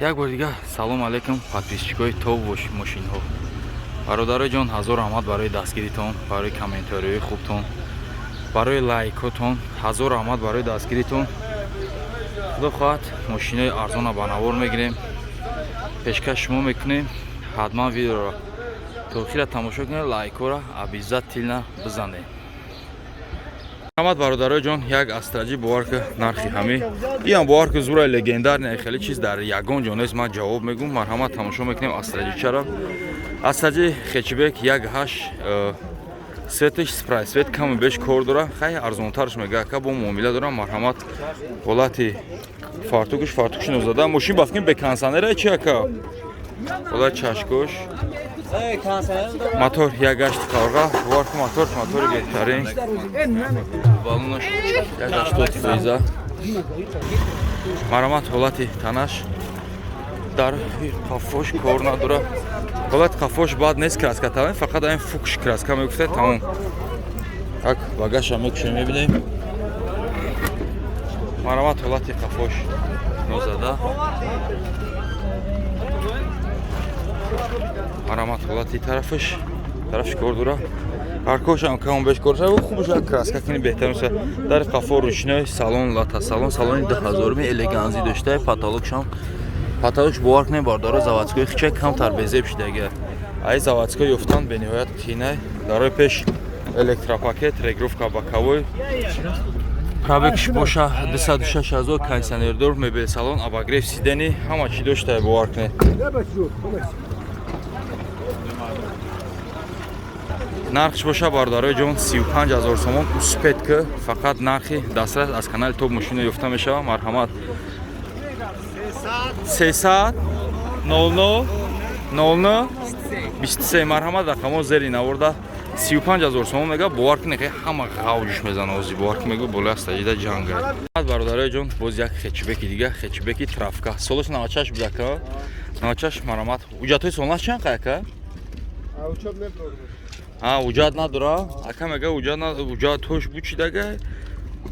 Як бор дига салом алейкум, подписчикои топ мошинҳо. Бародарои ҷон, ҳазор раҳмат барои дастгиритон, барои комментариҳои хубтон, барои лайкотон, ҳазор раҳмат барои дастгиритон. Худо хоҳад, мошинои арзона ба навор мегирем, пешкаш шумо мекунем. Ҳатман видеоро то охира тамошо кунед, лайкҳоро обязательно бизанед. Раҳмат, бародарои ҷон, як Астра Ҷи, бовар ки, нархи ҳами иам, бовар ки, зура легендарный, хеле чиз дар ягон ҷо нест. Ман ҷавоб мегӯм. Марҳамат, тамошо мекунем Астра Ҷи чаро. Астра Ҷи хэтчбек 1.8, светаш спрай свет, каму беш кор дора. Хай, арзонтарш мега, ака, бо муомила дорам. Марҳамат, ҳолати фартукш, фартукш нозада. Мошин бафкин бе кондиционера чи, ака? Ҳолати чашкош, мотор 1.8 қаврға, бовар ку, мотор, мотори беҳтарин, балонаш 1.80%. Марҳамат, ҳолати танаш, дар қафош кор надора. Ҳолати қафош бад нест, краска тамом, фақат айн фукш краска мегуфта, тамом. Як багаша мекушем, мебинем. Марҳамат, ҳолати қафош нозада. Марҳамат, ҳолати тарафаш, тарафш кор дора, ҳаркошам камон беш кор шава, хуб шава, краска кини беҳтар меша. Дар қафо ручной, салон лата салон, салони 2000 элеганзӣ дошта, потолокшам, потолокш, бовар кунед, бардоро, заводской хича, камтар безеб шидага. Ай заводской ёфтан бениҳоят қинай. Дарои пеш электропакет, регулировка боковой, пробегш боша 206 ҳазор, кондиционердор, мебел салон, обогрев сидений, ҳама чӣ дошта, бовар кунед. Нархш боша, бародарои ҷон, 35 ҳазор сомон. Успеть ки, фақат нархи дастрас аз канали Топ мошина ёфта мешавад. Марҳамат, 300 00 00 23. Марҳамат, рақамҳо зери наворда. 35 ҳазор сомон мега, бовар кунед, ҳама ғавҷш мезана ози, бовар ки мегӯ, болои Астра Ҷида ҷанга. Бародарои ҷон, боз як хэтчбеки дига, хэтчбеки травка, солаш 96 будака, 96. Марҳамат, ҳуҷҷатҳои солнаш чанд қай, ака? Ҳуҷҷат надора, ака мега, ҳуҷҷатҳош бучидага.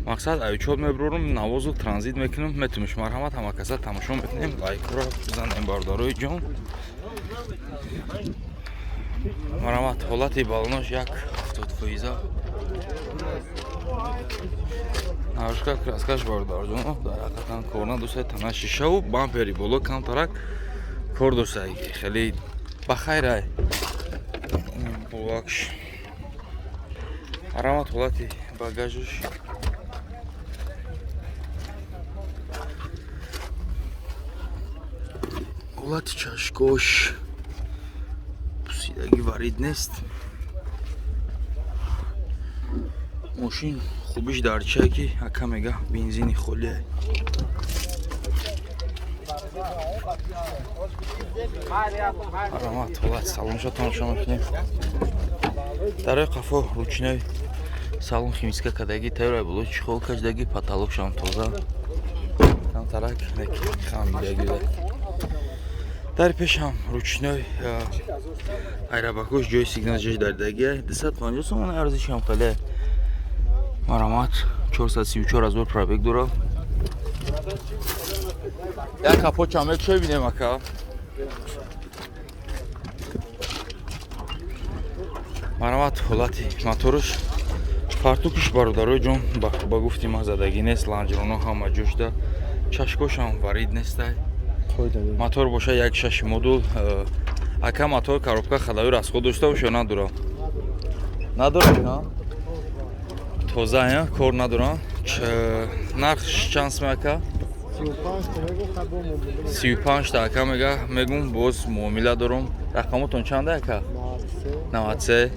Мақсад, аючот мебурорум, навозу транзит мекунем, метумш. Марҳамат, ҳама каса тамошо мекунем, лайкро бизанем, бародарои ҷон. Марҳамат, ҳолати балонош як 70%. Нарушка, краскаш, бародарҷон, дар ҳақиқатан кор надошта. Тана шишаву бампери боло камтарак кор дошта, хеле ба хайрай булакш. Марҳамат, ҳолати багажаш, ҳолати чашкош, пусидагӣ варид нест. Мошин хубиш дар чие ки, ака мега, бензини холие. Марҳамат, ҳолати салонша тамошо мекунем. Дарои қафо ручной, салон химчистка кардагӣ, тайёра, боло чехол кашидагӣ, потолокшам тоза, камтарак хамидагӣ. Дар пешам ручной, айрабакош, ҷои сигнал ҷош дардагӣ. 250 сомон арзишам хеле. Марҳамат, 434 ҳазор пробег дорад. Як капочам мекушои, бинем, ака. Марҳамат, ҳолати моторш, фартукиш, бародарои ҷон, ба гуфти ман задагӣ нест, лонжероно ҳама ҷошда, чашкошам варид нестай. Мотор боша 1.6 модул. Ака, мотор, коробка, ходовой расход дошта боша ё надора? Надора, тоза, кор надора. Нарх чанд сме, ака? 35 та, ака мега, мегум, боз муомила дорум. Рақамотон чанда, ака? 93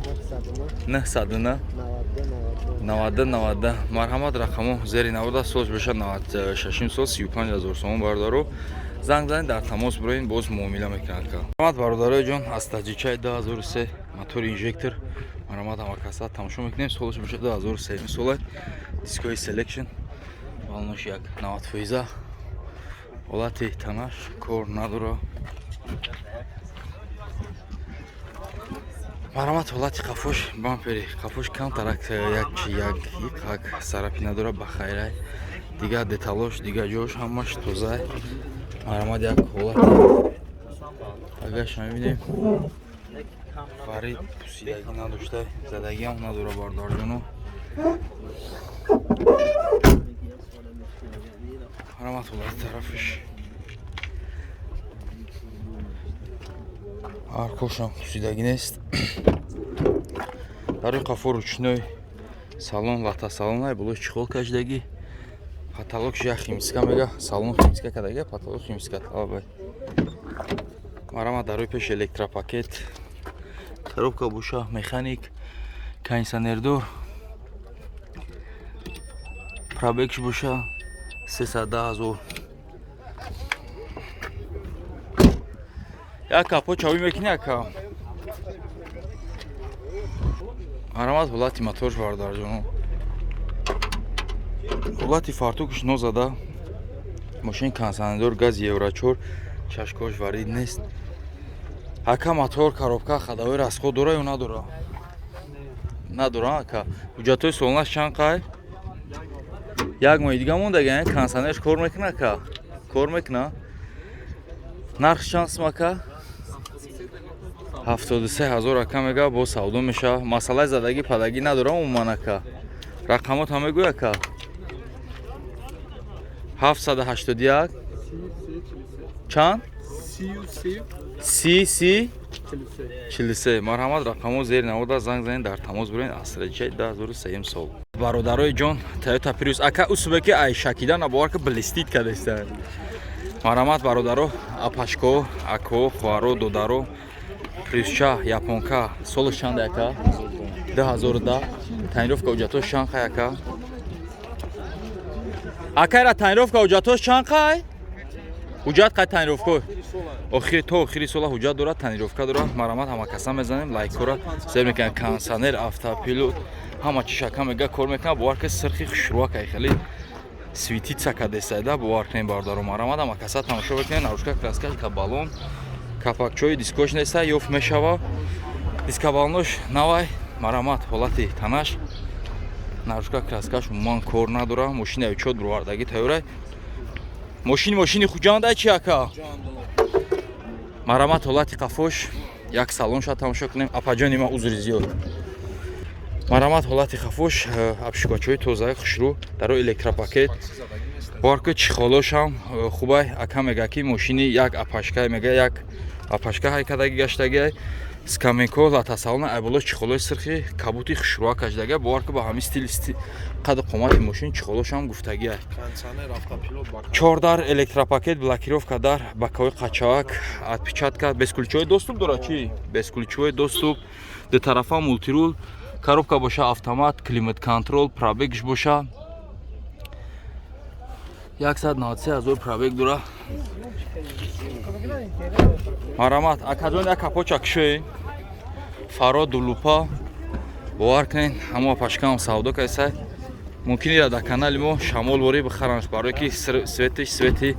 909 92 92. Марҳамат, рақамо зери навода. Солш боша 96 сол, 35 ҳазор сомон. Бародаро, занг занед, дар тамос бироин, боз муомила мекунад. Марҳамат, бародарои ҷон, аз таҷичаи 2003, мотори инжектор. Марҳамат, ҳамакаса тамошо мекунем. Солаш боша 2003 сола, дискои селекшн, балонош як 90 фоиза, ҳолати танаш кор надора. Марҳамат, ҳолати қафош, бампери қафош камтарак як чи як иқак сарапи надора, ба хайрай. Дигар деталош, дигар ҷош ҳамаш тоза. Марҳамат, як ҳолати агаша мебинем. Варид, пусидагӣ надошта, задагиам надора, бародарҷоно. Марҳамат, ҳолати тарафиш. Аркошам пусидагӣ нест. Дарои қафо ручной, салон лата салон, ай болои чехол кашидагӣ. Потолок як химчистка мега, салон химчистка кардага, потолок химчистка талабай. Марҳамат, дарои пеш электропакет. Коробка боша механик, кондиционердор. Пробегш боша 310 000. Як капо чавӣ мекунӣ, ака? Марҳамат, ҳолати моторш, бародарҷоно. Ҳолати фартукш нозада. Мошини кондиционердор, гази Евро 4, чашкош варид нест. Ака, мотор, коробка, ходовой расход дора ё надора? Надора, ака. Ҳуҷҷатҳои солонаш чанд қай? Як моҳи дига мондаги, кондиционерш кор мекуна, ака? Кор мекуна? Нарх чанд сум, ака? 73 000, ака мега, боз савдо мешава. Масъалаи задагӣ падагӣ надора умуман, ака. Рақамот ҳам мегӯй, ака? 781 чанд? Си си 43. Марҳамат, рақамҳо зери навода, занг занед, дар тамос буред. Астраҷаи 2003 сол. Бародарои ҷон, Toyota Prius, ака, усубе ки ай шакида набовар ки блестит кадаста. Марҳамат, бародаро, апашко, ако, хоҳаро, додаро, Priusча японка, солаш чанд, ака? 2010. Тонировка, ҳуҷҷатош чанд қай, ака? Акайра тонировка, ҳуҷҷатош чанд қай? Ҳуҷҷат қай тонировка? Охири то охири сола ҳуҷҷат дорад, тонировка дорад. Марҳамат, ҳама каса мезанем, лайкҳоро зер мекунем. Кондиционер, автопилот, ҳама чиш, ака мега, кор мекунад. Бовар ки сирхи хушрӯак ай, хеле светиться кадесайда, бовар кунем, бародаро. Марҳамат, ҳама каса тамошо бикунем. Наружка краскаш, баллон, капакчои дискош неста, ёфт мешава. Дискабаллонош навай. Марҳамат, ҳолати танаш. Наружка краскаш умуман кор надора. Мошини авчот бировардагӣ тайёрай. Мошини, мошини Хуҷанда чи, ака? Марҳамат, ҳолати қафош, як салонша тамошо кунем. Апаҷони ман, узри зиёд. Марҳамат, ҳолати қафош, обшивкачои тозаи хушрӯ, дарои электропакет. Бовар ки чехолошам хубай. Ака мега ки мошини як апашка, мега, як апашка ҳайкадаги гаштагиай. Скамейко латасалона, айболо чехолои сирхи, кабути хушрӯа кашидага. Бовар ки ба ҳамин стил қаду қомати мошин чехолошам гуфтагиай. Чордар, электропакет, блокировка дар, бакаҳои қачавак, отпечатка, бесключевой доступ дора чи? Бесключевой доступ, дутарафа мультируль, коробка боша автомат, климат контроль, пробегш боша 193 000 пробег дора. Марҳамат, акаҷон, як капоча кушоед. Фаро дулупа, бовар кунед, ҳамо апашкаам савдо кайсай. Мумкин ира дар канали мо шамол ворӣ бихаранш, барое ки светиш свети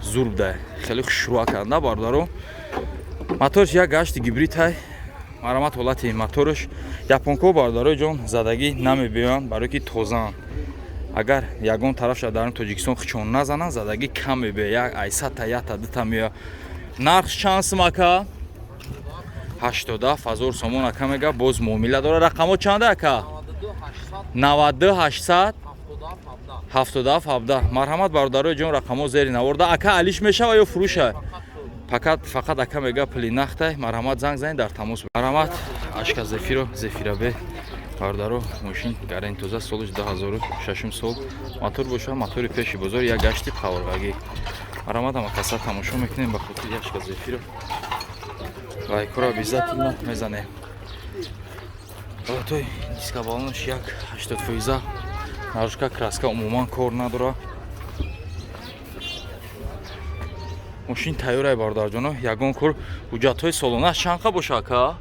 зур буда, хеле хушрӯа карда, бародаро. Моторш як гашти гибрид ҳай. Марҳамат, ҳолати моторш. Японко, бародарои ҷон, задагӣ намебиёянд, барое ки тозаанд. Агар ягон тарафша дар Тоҷикистон хичон назананд, задагӣ кам мебиёяд, як айсата якта дута меояд. Нарх чанд сум, ака? 87 000 сомон, ака мега, боз муомила дора. Рақамҳо чанда, ака? 92 800 77 17. Марҳамат, бародарои ҷон, рақамҳо зери наворда. Ака, алиш мешава ё фурӯша? Фақат, фақат, ака мега, пули нақтай. Марҳамат, занг занед, дар тамос. Марҳамат, ашка Зефиро, Зефира бе, бародаро, мошин гарен тоза, солиш 2006 сол. Мотор боша мотори пеши бозор, як гашти қаврғагӣ. Марҳамат, ҳама каса тамошо мекунем. Ба хотири ашка Зефиро лайкҳоро обязательно мезанем. Ҳолатҳои дискабалонош як 80 фоиза. Наружка краска умуман кор надора. Мошин тайёрай, бародарҷоно, ягон кор. Ҳуҷҷатҳои солонаш чанд қа боша, ака?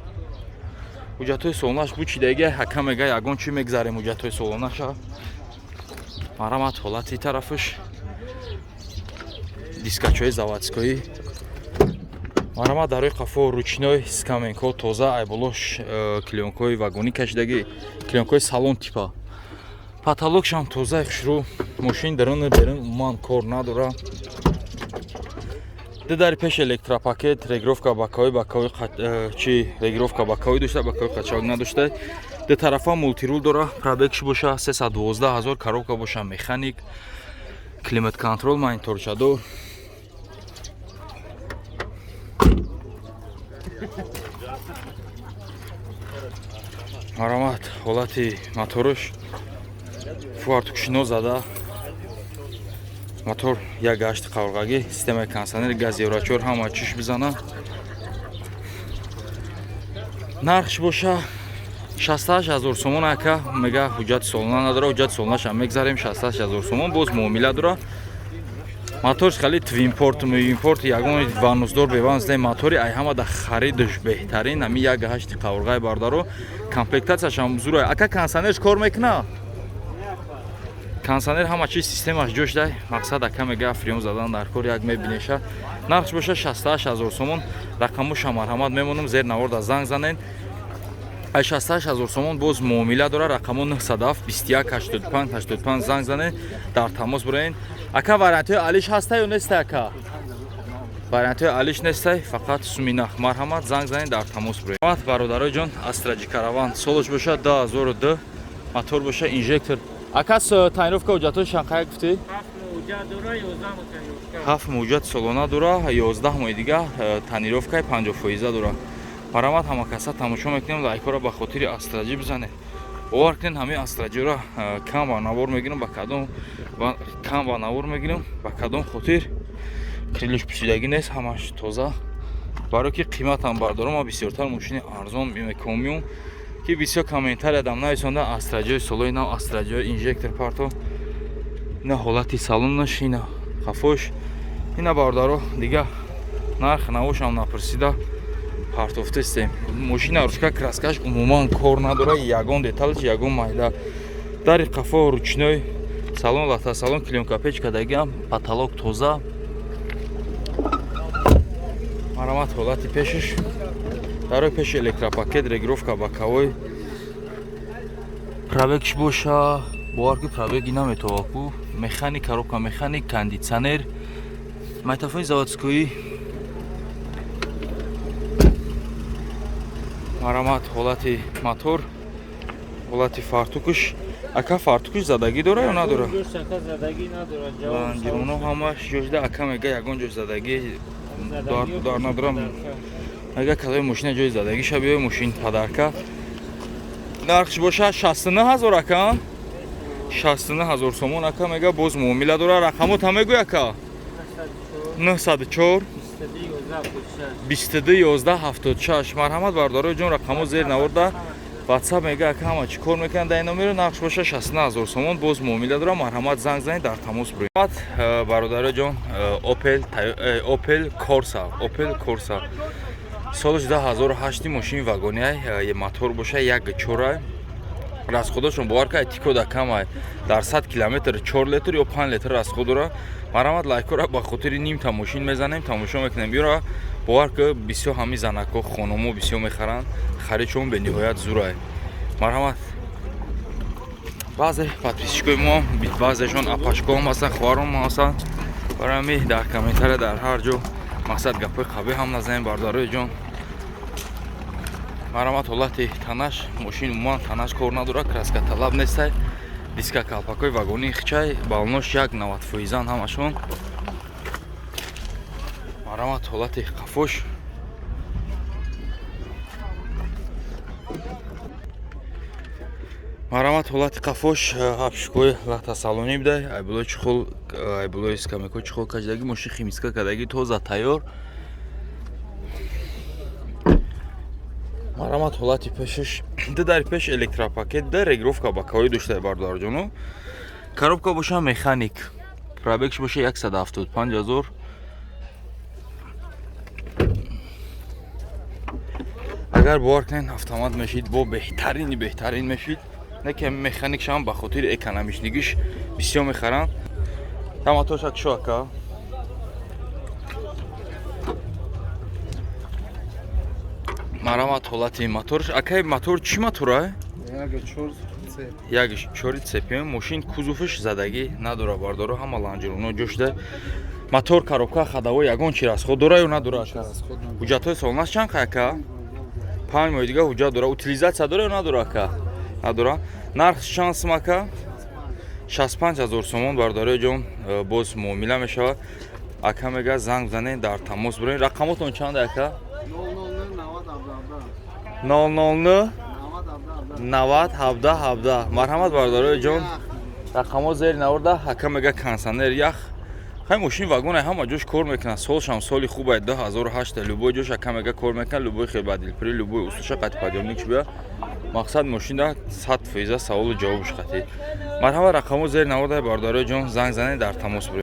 Ҳуҷҷатҳои солонаш бучидаги, ака мега, ягон чӣ мегзарем ҳуҷҷатҳои солонаша. Марҳамат, ҳолати тарафаш, дискачои заводскоӣ. Марҳамат, дарои қафо ручной, скамейко тоза, айболош клеёнкои вагонӣ кашидагӣ, клеёнкои салон типа. Потолокшам тозаи хушрӯ. Мошин даруни берун умуман кор надора. Ду дари пеш электропакет, регировка боковой, чи регировка боковой дошта, боковой қачак надошта. Ду тарафа мультирул дора, пробегш боша 312 000, коробка боша механик, климат контрол, мониторчадор. Марамат, ҳолати моторш фуартукшино зада. Мотор як гашти қаврғагӣ, системаи кондиционер, газ евро 4 ҳама чиш бизана. Нархш боша 68 000 сомон ака мега, ҳуҷҷати солона надора, ҳуҷҷати солонаша мегзарем. 68 000 сомон, боз муомила дора. Моторш хали твинпорт, муимпорт, ягон ванусдор беванус не, мотори ай ҳама да харидш беҳтарин ами як ҳашти қаврғаи бардаро. Комплектатсияшам зура ака, кондиционерш кор мекуна, кондиционер ҳама чиз системаш ҷош дай. Мақсад ака мега, фреон задан дар кор як мебинеша. Нархш боша 68 000 сомон. Рақамоша марҳамат мемонам зер наворда, занг занен. Ай 68 000 сомон боз муомила дора. Рақамо 907 21 85 85, занг занен, дар тамос буроен. Ака, вариантҳои алиш ҳаста ё неста? Ака, вариантҳои алиш нестай, фақат суми нах. Марҳамат, занг занен, дар тамос буроен. Бародарои ҷон, Астра Ҷи Караван, солаш боша 2002, мотор боша инжектор. Ака, тонировка ҳуҷҷатҳои шанқая гуфтӣ? Ҳафт муҳуҷҷати солона дора, 11 моҳи дига тонировкаи 50 фоиза дора. Марҳамат, ҳама каса тамошо мекунем, лайкҳоро ба хотири Астра Ҷи бизанед. Бовар кунед, ҳамин Астра Ҷиро кам ба навор мегирам, ба кадом кам ба навор мегирам, ба кадом хотир? Крылиш пӯсидагӣ нест, ҳамаш тоза. Барое ки қиматам бардорам, ма бисёртар мошини арзон мекомиум, ки бисёр комментария дам нависонда: Астра Ҷиои солои нав, Астра Ҷиои инжектор парто. Ина ҳолати салонаш, ина хафош, ина бародаро. Дига нарх навошам напурсида партофтестем. Мошина ручка, краскаш умуман кор надора, ягон деталш, ягон майда. Дари қафо ручной, салон лата салон, клеёнка печка дагиам, потолок тоза. Марҳамат, ҳолати пешаш, дарои пеши электропакет, регировка боковой. Пробегш боша, бовар ки пробеги наметова ку. Механик, коробка механик, кондитсионер, магнитофони заводской. Марҳамат, ҳолати мотор, ҳолати фартукш. Ака, фартукш задагӣ дора ё надора? Лонжероно ҳамаш ҷошда. Ака мега, ягон ҷош задагӣ дар надорам. Мега, кадои мошина ҷои задагиша биёй, мошин подарка. Нархш боша 69 000, ака, 69 000 сомон. Ака мега, боз муомила дора. Рақамота мегӯй, ака? 904 22 11 76. Марҳамат, бародарои ҷон, рақамо зер наворда, ватсап. Мега, ака, ҳама чӣ кор мекунад дар ин номеро. Нархш боша 69 000 сомон, боз муомила дора. Марҳамат, занг занед, дар тамос буроед. Бародарои ҷон, Опел Корса, Опел Корса, соли 2008, мошини вагониай, мотор боша як чорай. Расходашон, бовар кунед, тикода камай, дар 100 километр 4 литр ё 5 литр расход дора. Марҳамат, лайкҳоро ба хотири нимта мошин мезанем, тамошо мекунем. Бира, бовар ки, бисёр ҳамин занакҳо, хономо бисёр мехаранд, харидшон бениҳоят зурай. Марҳамат, баъзе подписчикои мо, баъзешон апашкоам ҳастанд, хоҳаром ҳастанд. Барои ҳамин дар комментария, дар ҳар ҷо, мақсад, гапҳои қабеҳ ҳам назанем, бародарои ҷон. Марҳамат, ҳолати танаш. Мошин умуман танаш кор надорад, краска талаб нестай, диска калпакҳои вагони хичай, балонош як 90 фоизан ҳамашон. Марҳамат, ҳолати қафош. Марҳамат, ҳолати қафош, обшивкои латасалонӣ бидай, айбулои чехол, айбулои скамейко чехол кашидаги, мошин химчистка кардаги, тоза, тайёр. Марҳамат, ҳолати пешаш. Ду дари пеш электропакет да, регировка боковой дошта, бародарҷоно. Коробка боша механик, пробегш боша 175 000. Агар бовар кунед, автомат мешид, бо беҳтарини беҳтарин мешид, не ки механикшам ба хотири экономичнигиш бисёр мехаранд. Таматоша кшо, ака? Марҳамат, ҳолати моторш. Акай, мотор чӣ мотора? Як чори цпм. Мошин кузовш задагӣ надора, бардоро, ҳама лонжероно ҷошда. Мотор, коробка, ходовой, ягон чи расход дора ё надора, ака? Ҳуҷҷатҳои солонаш чанд қа, ака? 5 моҳи дига ҳуҷҷат дора. Утилизация дора ё надора, ака? Надора. Нарх чанд сум, ака? 65 ҳазор сомон, бародарои ҷон. Боз муомила мешавад. Ака мега, занг занед, дар тамос буред. Рақамотон чанд, ака? 009 90 17 17. Марҳамат, бародарои ҷон, рақамҳо зери наворда. Ака мега, кондиционер, ях. Хай, мошин вагон, ҳама ҷош кор мекунад. Солшам соли хубай, 2008. Любой ҷош, ака мега, кор мекунад. Любой хел ба дилпурӣ, любой усуша қати подъёмник бия. Мақсад, мошина 100% саволу ҷавобуш қатӣ. Марҳамат, рақамҳо зери наворда, бародарои ҷон, занг занед, дар тамос буред.